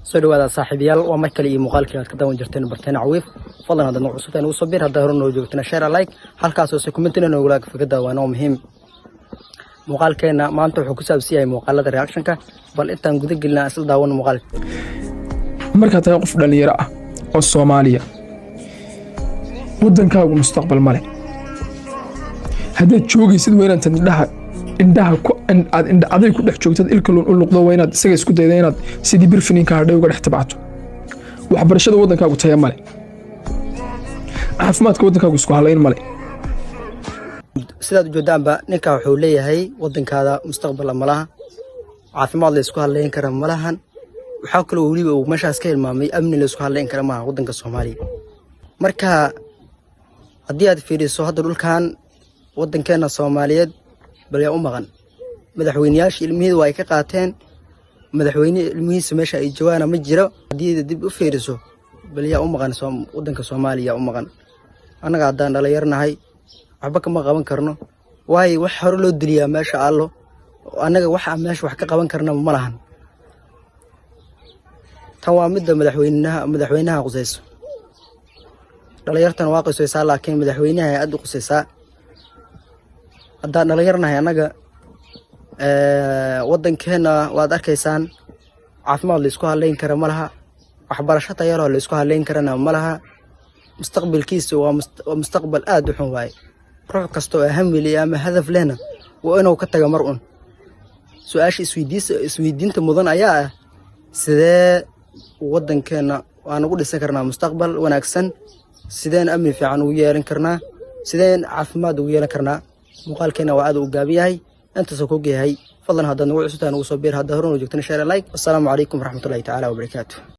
Soo dhawaada, saaxiibayaal. Waa mar kale iyo muuqaalkii aad ka daawan jirteen barteena Cawiif. Fadlan, haddaad nagu cusubtahay, nagu soo bir. Haddaad hore noo joogtana, share, like, halkaas hoose commentina noogula fikradda, waa noo muhiim. Muuqaalkeena maanta wuxuu ku saabsan yahay muuqaalada reactionka. Bal intaan guda gelinaa, isla daawan muuqaalka. Markaad tahay qof dhallinyaro ah oo Soomaaliya, waddankaagu mustaqbal ma leh. Haddaad joogaysid, waa inaad indhaha ku aad indha aday ku dhex joogtad, ilkaluun u luqdo. Waa inaad isaga isku dayda inaad sidii birfininka hadhay uga dhex tabcato. Waxbarashada waddankaagu taya male, caafimaadka waddankaagu isku halayn male. Sidaad ujeedaanba, ninka wuxuu leeyahay wadankaada mustaqbala malaha, caafimaad la isku hadlayn kara malahan. Waxaa kaloo weliba uu meeshaas ka hilmaamay, amni la isku hadlayn kara maaha wadanka Soomaaliya. Marka haddii aad fiiriso hadda dhulkan wadankeena Soomaaliyeed, bal yaa u maqan? Madaxweyneyaasha ilmihiida waa ay ka qaateen. Madaxweyne ilmihiisa meesha ay joogaana ma jiro. Haddii dib u fiiriso, bal yaa u maqan wadanka Soomaaliya? U maqan annaga haddaan dhalinyarnahay, waxba kama qaban karno, waayo wax hore loo diliyaa meesha allo. Annaga waxa meesha wax ka qaban karna ma lahan. Tan waa midda madaxweynaha qusayso. Dhalinyartana waa qusaysaa, laakiin madaxweynaha aad u qusaysaa. Haddaan dhalinyarnahay annaga, wadankeena waad arkaysaan, caafimaad la isku halayn kara ma laha, waxbarasho tayaloo la isku halayn karana ma laha. Mustaqbalkiisa waa mustaqbal aad u xun waaye. Ruux kasta oo hamili ama hadaf lehna waa inuu ka taga mar un. Su-aasha isweydiinta mudan ayaa ah: sidee wadankeena waan ugu dhisan karnaa mustaqbal wanaagsan? Sideen amni fiican ugu yeelan karnaa? Sideen caafimaad ugu yeelan karnaa? Muuqaalkeena waa aad u gaaban yahay, intaasoo ku yahay. Fadlan, haddaad nagu cusubtahay, nagu soo biir. Haddaad horena joogtana, share, like. Wassalaamu calaykum waraxmatullahi tacaala wabarakaatu.